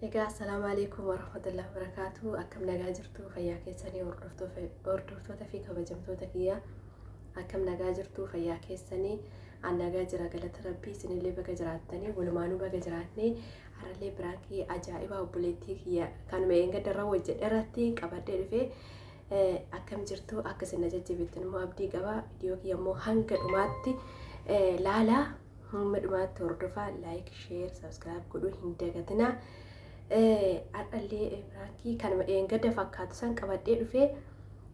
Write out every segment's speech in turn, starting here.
Egaa assalaamu alaikum warahmatullahi wabarakaatu. Akkam nagaa jirtu, fayyaa keessanii? Hordoftoota fi kabajamtoota kiyyaa, akkam nagaa jirtu, fayyaa keessanii? An nagaa jira, galata rabbii. Isinillee baga jiraattanii, walumaanuu baga jiraatnee. Harallee prankii ajaa'ibaa obboleettii kiyya kanuma eengaddarra hojjedhe irratti qabadhee dhufee. Akkam jirtu? Akka isin na jajjabeettan immoo abdii qaba. Viidiyoo kiyya immoo hanga dhumaatti laalaa, hamma dhumaatti hordofaa, like, share, subscribe godhuu hin dagatinaa. Har'allee prankii kanuma eengadda fakkaatu san qabadhee dhufee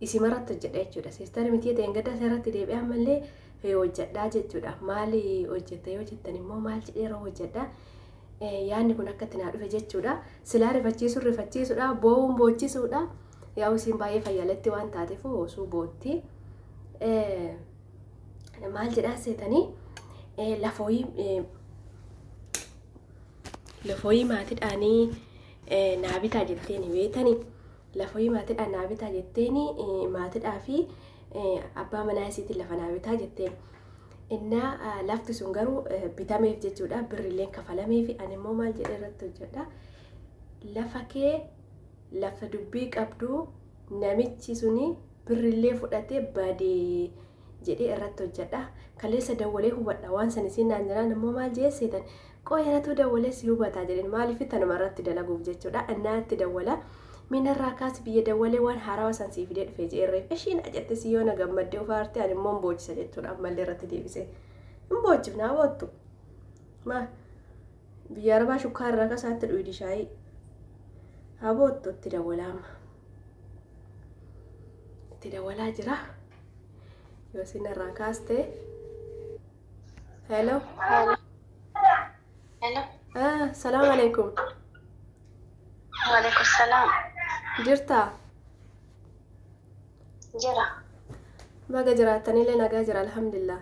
isimarratti hojjedha jechuudha. Sister miti eengadda irratti deebi'ee ammallee hojjedhaa jechuudha. Maali hojjetta yoo jettan immoo, maal jedhee yeroo hojjedha, yaadni kun akka itti naa dhufe jechuudha. Silaa rifachiisuun rifachiisuudha, boo'uun boochisuudha. Yaa'u isiin baay'ee fayyaalatti waan taateef osoo bootti. Maal jedhaa seetanii, lafooyii maatiidhaanii naa bitaa jetteeni beetanii, lafooyii maatiidhaan naa bitaa jetteeni, maatiidhaa fi abbaa manaa isiitiin lafa naa bitaa jetteen. Innaa lafti sun garuu bitameef jechuudha, birrilleen kafalameef. Ani immoo maal jedhee irratti hojjedha? Lafa kee lafa dubbii qabdu, namichi suni birrillee fudhatee badee jedhee irratti hojjedha. Kaleessa dawwalee hubadha waan san isiin naan jedhaan immoo, maal jee seetan? Qooyanatu dawwalee si hubataa jedheen. Maaliif? Tanuma irratti dalaguuf jechuudha. Innaa itti dawwala. Minarraa kaas biyya dawwalee waan haarawaa san sii fidee dhufee jeerreef ishiin ajette si yoo na gammaddee ufaarte, ani immoo hin boojisa jechuudha. Ammallee irratti deebisee hin boojifnaa boottu. Maa biyya arabaa shukkaara irraa kasaatti dhuydi shaayii haa boottu. Itti dawwalaa amma. Itti dawwalaa jira. Yoo isin irraa kaaste. Hello. Hello. Ah, salaam alaikum. Waalaikum salaam. Jirtaa? Jira. Baga jiraattanillee, nagaa jira, alhamdulillah.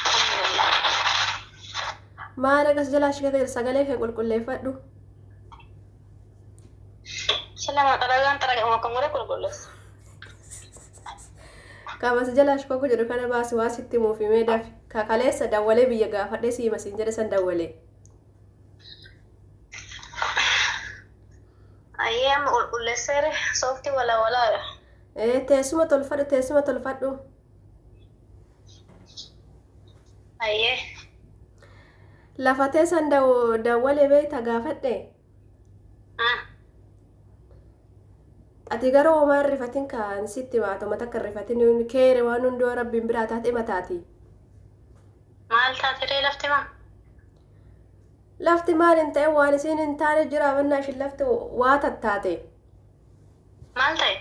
Alhamdulillah. Maal akkas jalaa shikata jira? Sagalee kee qulqulleeffadhu. Sila xaragaan xaragama kan godhe qulqulleessa. Qaama si jalaa shikoku jedhu kana baasi, waa sitti himuuf himee dafi. Kakaleessa dawwalee biyya gaafadhee siima siin jedhe san dawwalee. Ayyee, amma qulqulleesseere, sooftii walaa walaadha. Ee, teessuma tolfadhu, teessuma tolfadhu. Ayyee. Lafa teessan dawwalee beekta gaafadhe. Ah. Ati garuu homaa hin rifatin, kan sitti baatu mata akka hin rifatin keere, waan hunduu rabbiin biraa taate mataati. Maal taateree lafti maa? Lafti maal hin ta'e, waan isiin hin taane jira mannaa ishin lafti waa tattaate. Maal ta'e?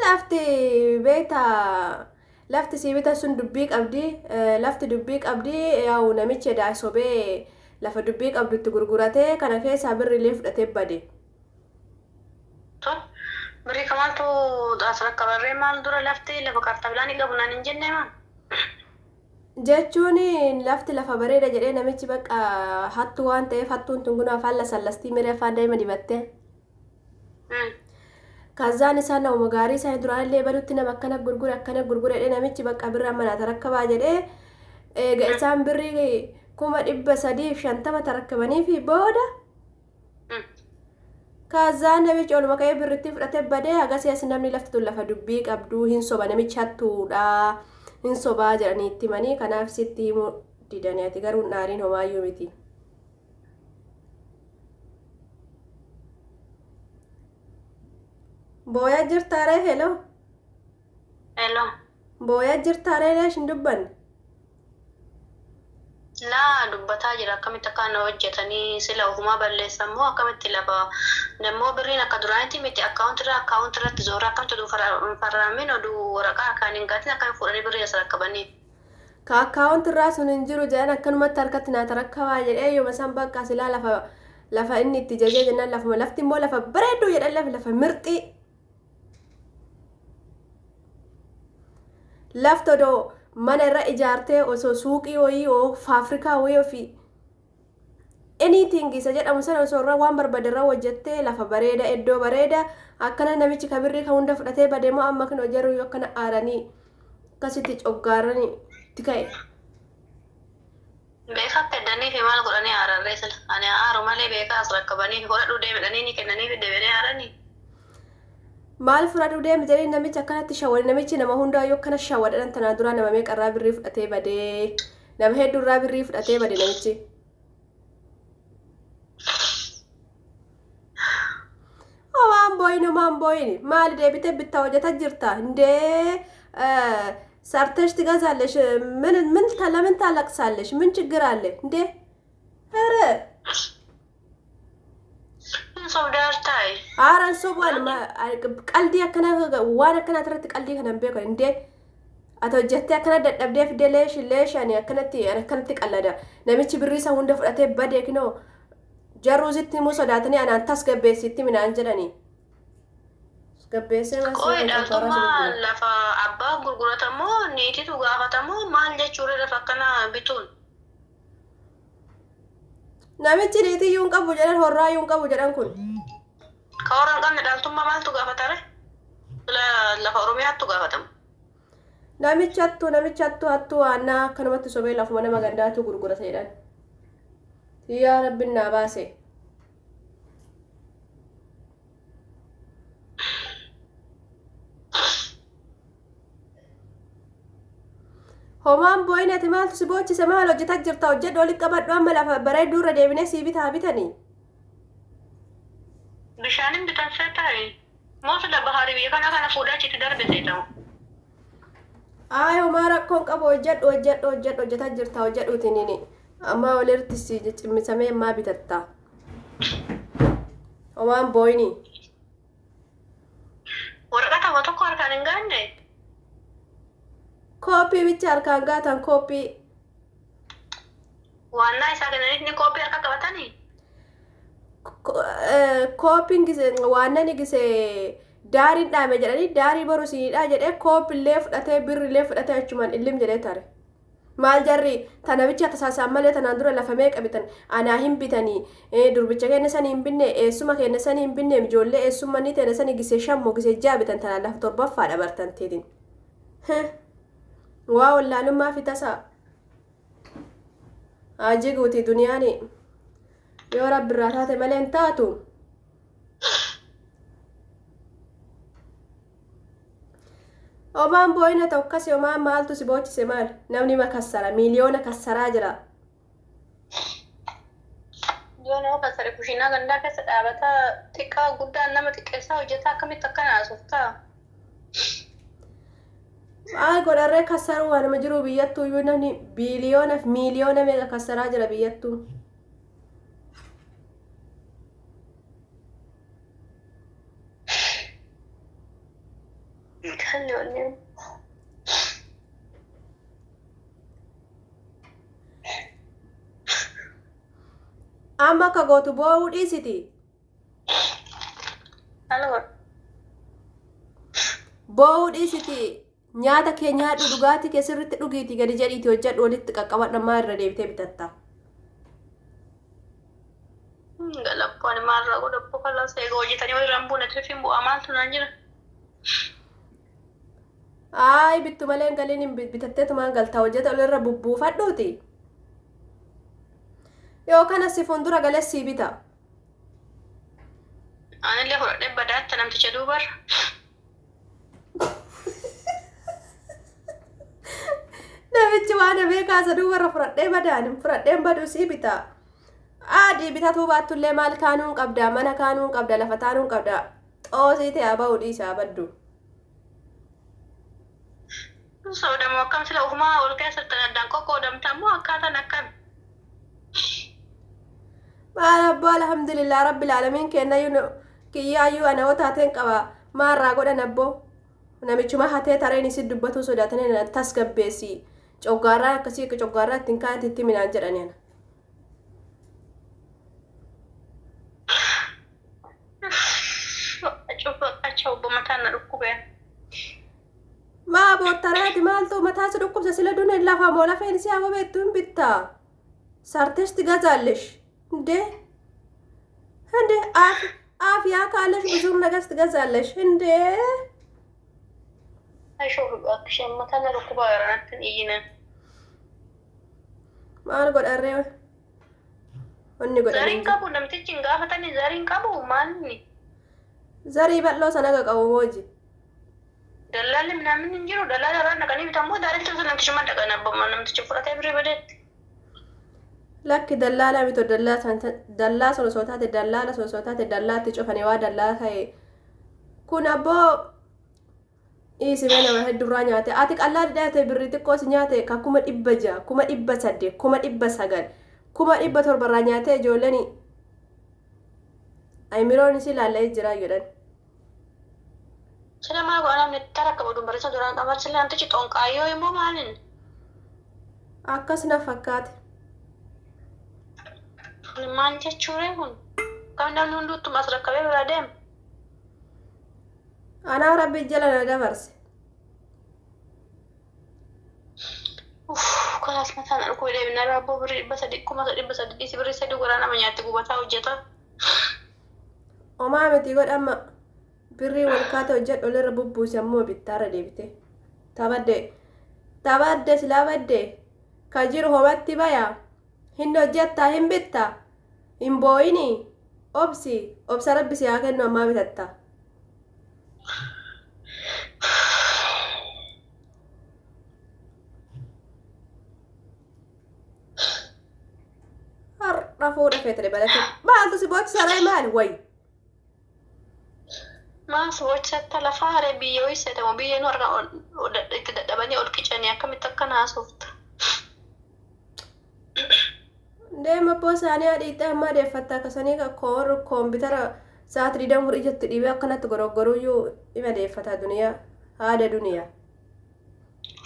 Lafti beekta, lafti sii bitan sun dubbii qabdi, lafti dubbii qabdi. Yaa'u namichi edaa sobee lafa dubbii qabdu itti gurguratee kana keessaa birriilee fudhatee bade. Tun birrii kamaaltu as bakka barree maal dura lafti lafa kaartaa bilaanii qabu naan hin jenne maa? Jechuun lafti lafa bareeda jedhee namichi bakka hattuu waan ta'eef, hattuun tun kun afaan lasallastii miree afaan daa'ima dibattee. Kazzaan isaan nama gaarii isaanii duraanillee badutti nama akkana gurgure akkana gurgure jedhee namichi bakka birraa manaa tarakkabaa jedhee, eega isaan birrii 350,000 tarakkabanii fi booda kazzaan namichi oluma ka'ee birritti fudhatee badee. Agasii as namni lafti tun lafa dubbii qabduu, hin soba namichi, hattuudha, hin sobaa jedhanii itti himanii, kanaaf sitti himuu didanii. Ati garuu hin aariin, homaayyuu miti. Booyaa jirtaaree? Hello. Hello. Booyaa jirtaaree? Leesh hin dubbanne? Laa, dubbataa jira. Akkamitti akka na hojjetanii sila ofumaa balleessan moo akkamitti lafa dammoo birriin akka duraanitti miti, akkaawunti irraa akkaawunti irratti zoora, akkamitti oduu farraamin, oduu waraqaa harkaan hin gaatin, akkamitti fuudhanii birrii as rakkabanii. Ka akkaawunti irraa sun hin jiru jedhan, akkanumatti harkatti naa tarakkabaa jedhee, yooma san bakka silaa lafa inni itti jajee jennaan, lafuma lafti immoo lafa bareedduu jedhan, lafa mirxii. Lafti odoo mana irra ijaartee, osoo suuqii wayii oo faafrikaa wayii ofii anything isa jedhamu sana osoo irra waan barbaade irra hojjettee, lafa bareeda, iddoo bareeda. Akkana namichi kabirrii kan hunda fudhatee bade moo amma kan hojjeru yoo akkana aaranii akkasitti coggaaranii itti ka'e. Beeka akka eddanii fi maal godhanii haararree sila. Ani aaru malee beekaa as rakkabanii fudhadhu deemedhanii ni kennanii deebi'anii haaranii. Maal fudhadhu deemi jedhanii namichi akkanatti shawwade namichi nama hundaayyuu akkana shawwadhan tanaan duraa nama meeqarraa birrii fudhatee badee nama hedduurraa birrii fudhatee bade namichi. Homaan booyin homaan booyin maali deebitee bittaa hojjetaa jirta indee ሰርተሽ ትገዛለሽ። ምን ምን ለምን ታለቅሳለሽ? ምን ችግር አለ እንዴ? ኧረ Sobdaartaayi. Haaraan sobaan qaldii akkana waan akkana irratti qaldii kana hin beekan indee ati hojjettee akkana dadhabdee fidee leeshi leeshi ani akkanatti ani akkanatti qallada namichi birrii isaa hunda fudhatee badee kinoo jarruu sitti immoo sodaatanii anaan tasgabbeessitti minaan jedhanii. Tasgabbeessee Qoy dhaltummaa lafa abbaa gurguratamoo niititu gaafatamoo maal jechuudha lafa akkana bituun? Namichi niitiyyuu hin qabu jedhan horraayyuu hin qabu jedhan kun. Ka warra hin qabne dhaltummaa maaltu gaafatare? Lafa Oromiyaattu gaafatama. Namichi hattuu namichi hattuu hattuu waannaa akkanumatti sobee lafuma nama gandaatu gurgurata jedhan. Yaa Rabbiin naa baase. Homaan boo'in ati maaltu si boochise maal hojjetaa jirta hojjedhu walitti qabadhu amma lafa bareedduu irra deebinee sii bitaa bitanii. Bishaanin bitan seetaayi. Moo sila baharii biyya kana kana fuudhaa achitti darbe seetamu. Ayi homaa rakkoon qabu hojjedhu hojjedhu hojjedhu hojjetaa jirta hojjedhuutiin nini. Amma walirratti si cimmisamee ammaa bitatta. Homaan boo'ini. Waraqaa tokko tokko harkaan hin gaanne. Kooppii bicha harkaan gaatan kooppii. Waannaa isaa kennaniif ni kooppii harka qabatanii? Kooppiin gise waannani gise daariin dhaame jedhanii daarii boru siidhaa jedhee kooppillee fudhatee birrillee fudhatee achumaan illim jedhee tare. Maal jarri tana bicha tasaasaan malee tanaan dura lafa meeqa bitan anaa hin bitanii durbicha keenya sanii hin binne eessuma keenya sanii hin binne ijoollee eessummaa teenya sanii gisee shammoo gisee ja'a bitan tanaan lafa torbaffaa dabartan teetiin. Waa wallaalummaa fi tasaa. Hajji guutii duniyaani yoo rabbi irraa taate malee hin taatu. Homaan boo'ina ta'u akkasii homaan maaltu si boochise maal? Namni ma kassara miiliyoona kassaraa jira. Yoo nama kassare kushiinaa gandaa keessa dhaabata xiqqaa guddaan nama xiqqeessaa hojjetaa akkamitti akkana haasoftaa? Maal godharree kassaruu waanuma jiru biyyattuu iyyuu namni biiliyoonaaf miiliyoona meeqa kassaraa jira biyyattuu. Kalli Amma akka gootu boo'uu dhiisiti. Maal godhu? Boo'uu dhiisiti. Nyaata kee nyaadhu dhugaatii kee sirriitti dhugiitii gadi jedhiitii hojjedhu walitti qaqqabadhu ammaa irra deebitee bitatta. Galappoon maalirraa godhu kalas eega hojjetanii walirra hin buune tirfiin bu'aa maaltu naan jira? Ayi bittu malee hin galiin bitatteetumaan galtaa hojjeta olirra bubbuufadhuuti. Yookaan asii fuuldura galee sii bita. Anillee fudhadhee badaatti namticha duubarra. Namichi waan hafee kaasa duubarra fudhadhee badaan fudhadheen baduu sii bita. Adii bitatuu baattullee maal kaanuu hin qabda mana kaanuu hin qabda lafa taanuu hin qabda xoosii ta'e ba'uu dhiisaa baddu. Soodamoo akkam sila ofumaa ol keessatti addaan qoqqoodamta ammoo akkaataan akkam. Maal abbaa alhamdulillah rabbil aalamiin kennayyuu kiyyaayyuu ana otaateen qaba maarraa godhan abboo namichuma hatee tareen isin dubbatuu sodaatanii tasgabbeessi coggaarraa akkasii akka coggaarraa ittiin kaa'an itti minaan jedhaniin. Maa boottaraati maaltu mataa si dhukkubsa sila duna lafa moo lafeen si haa beektu hin bittaa. Sartesh ትገዛለሽ እንዴ? እንዴ አፍ አፍያ ካለሽ ብዙም ነገር ትገዛለሽ እንዴ? Maal godharree? Wanni godhanii Zariin qabu namtichi hin gaafatanii zariin qabu maalni? Zarii bal'oo sana qabu mooji. Dallaalli minaamin hin jiru dallaala irraan dhaqanii bitammoo daaritti osoo namtichi ma dhaqan abbaa namtichi fudhatee birrii badeetti. Lakki dallaala mito dallaa sun osoo taate dallaala sun osoo taate dallaatti cufanii waa dallaa ta'e. Kun abboo dhiisimee nama hedduurraa nyaate ati qallaa dhiyaate birrii xiqqoo si nyaate ka 600,000 800,000 900,000 700,000 nyaate ijoolleen aymiroon isii laallee jira jedhan. Sila maal godha namni tara qabu dubartii duraan qaban sila namtichi xonqaayyoo immoo maalin? Akkas na fakkaate. Maal jechuuree kun? Kan namni hunduuttuma as rakkabee bira deema. Anaa rabbi jala na dabarse. Kalaas mataan dhukuu deebina rabboo birrii 300 3,300 dhiisi birrii 3 goraa nama nyaatti gubataa hojjeta. Omaa miti godhama birrii wal kaate hojjedhu olirra bubbuuse ammoo bittaarra deebite. Tabadde tabadde silaa badde ka jiru homatti baya hin hojjettaa hin bittaa hin boo'inii obsi obsa rabbi si haa kennu ammaa bitatta. Har'a fuudha feetire balate maaltu si boochisaa maali wayi? Maas bochatti lafa haree biyya ho'iseetamu biyyeen warra itti dadhabanii ol qicanii akkamitti akka naasofta. Deema abboo isaanii haadhiitti ammaa deeffatta akkasanii koompitara sa'aatii 24 ijatti dhiibee akkanatti goroggoruyyuu ima deeffata duniyaa haada duniyaa.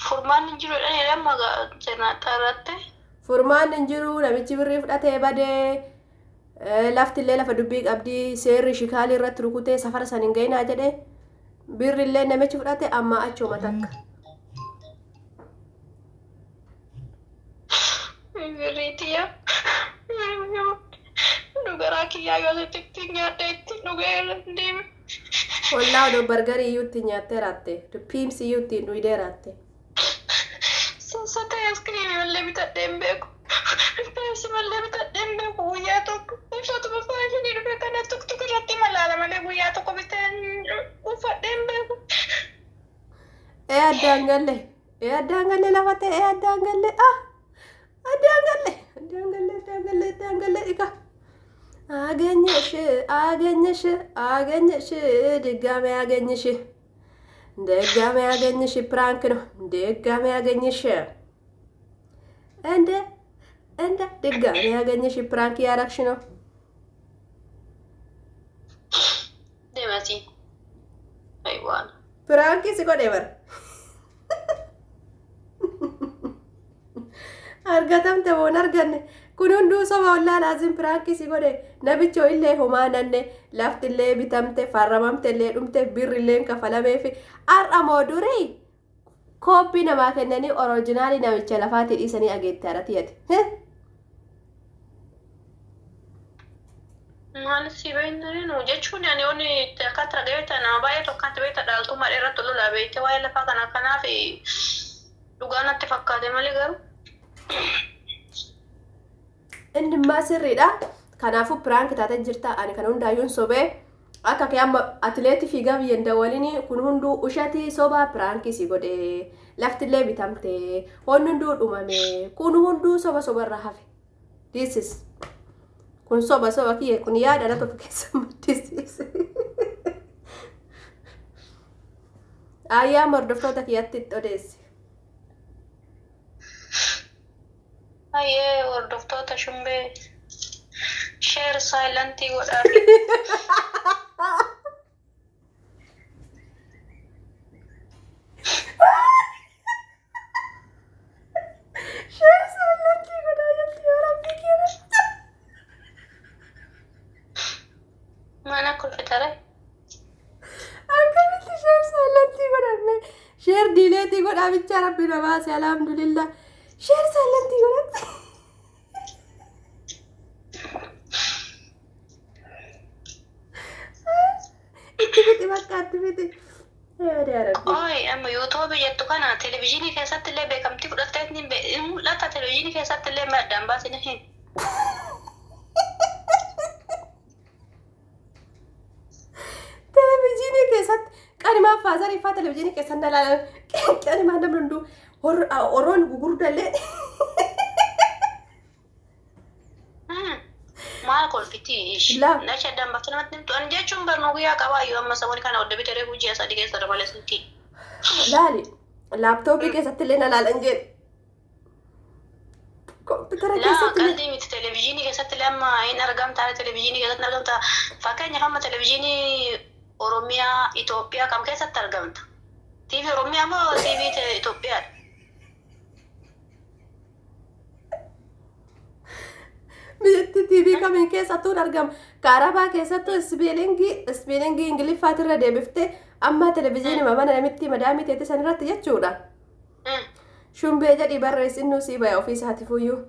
Furmaan hin jiru jedhanii amma seenaa irratti. Furmaan hin jiru namichi birrii fudhatee badee laftillee lafa dubbii qabdii seerri shikaalii irratti rukutee safara san hin ga'inaa jedhee birrillee namichi fudhate amma achuma takka. Birriitiya. Dhugaraa kiyyaa yoo itti nyaadha itti dhugee deeme. Ollaa odoo bargarii iyyuu itti nyaattee raatte piimsii iyyuu ittiin dhuydee raatte. Sassata ayiskiriimii mallee bitadhee hin beeku. Piimsii mallee bitadhee hin beeku guyyaa tokko. Ibsatuma faashinii dhufe kana tuktuk irratti malaala malee guyyaa tokko bitee uffadhee hin beeku. Ee addaan galle ee addaan galle lafa ta'e ee addaan galle ah addaan galle addaan galle addaan galle addaan galle ika. አገኘሽ አገኘሽ አገኘሽ ድጋሜ አገኘሽ ድጋሜ አገኘሽ ፕራንክ ነው ድጋሜ አገኘሽ እንደ እንደ ድጋሜ አገኘሽ ፕራንክ እያረግሽ ነው። ደመሲ አይዋን ፕራንክ ሲቆደ በር argatamte boon arganne kun hunduu soba ollaa laazim piraankii si godhe namichoo illee homaa nanne laftillee bitamte farramamtellee dhumte birrillee kafalameefi har'a moo durii kooppii namaa kennanii oriijinaalii namicha lafaatti dhiisanii ageette haratiyate. Maal si beeknani nu jechuun ani oni akkatti ragaa beekta nama baay'ee tokkotti beekta dhaaltummaa dheeratti lola beekte waa'ee lafaa kana kanaaf dhugaa natti fakkaate malee garuu. Inni sirriidha. Kanaafuu piraank taatee jirta. Ani kan hundaayyuun sobee akka kee amma atileetii fiigaa biyyan dawwalini kun hunduu ushatii sobaa piraankii si godhe laftillee bitamte wanni hunduu dhumame kun hunduu soba sobarra hafe. This is kun soba soba kiyya kun yaada na tokko keessa maddisiise. Ayyaa hordoftoota kiyyatti itti odeessi. Ayyee hordoftoota shumbee sheer saayilantii godhaa. Sheer saayilantii godhaa jetti yaa rabbi kiyya. Mana kolfitare. Akkamitti sheer saayilantii godhanne sheer diileetii godhaa bichaa rabbi na baase alhamdulillah. Sheer saayilantii godhatte. Itti fixi bakka itti fixi. Oi, amma yuutuubii jettu kana televizyiinii keessatti illee beekamtii fudhattee ni mul'ata televizyiinii keessatti illee maddaan baasini hin. Faazarii faa televizyiinii keessan na laalan qe'ee maan namni hunduu horoon gugurdallee. Maal kolfiti ishi. Laa. Na shaddaan baftee namatti himtu. Ani jechuun barnoo guyyaa qabaayyuu amma saboonni kana odda bitee reefu ji'a 3 keessa dabale silkii. Laali laaptooppii keessatti illee na laalan jedhe. Kompiitara Laa keessatti illee. qalbii miti, televizyiinii keessatti illee amma hin argamta, televizyiinii keessatti hin argamta. Fakkeenyaaf amma televizyiinii Oromiyaa Itoophiyaa kam keessatti argamta? TV Oromiyaa moo TV Itoophiyaadha? Biyyattii TV kamiin keessattuu argama. Kaarabaa keessattuu ispeelingii Ingiliffaatirra deebiftee amma televizyiinii mana namitti madaamii teetti san irratti jechuudha. Shumbee jedhii barreessi, innuu sii baya ofii isaatiif iyyuu.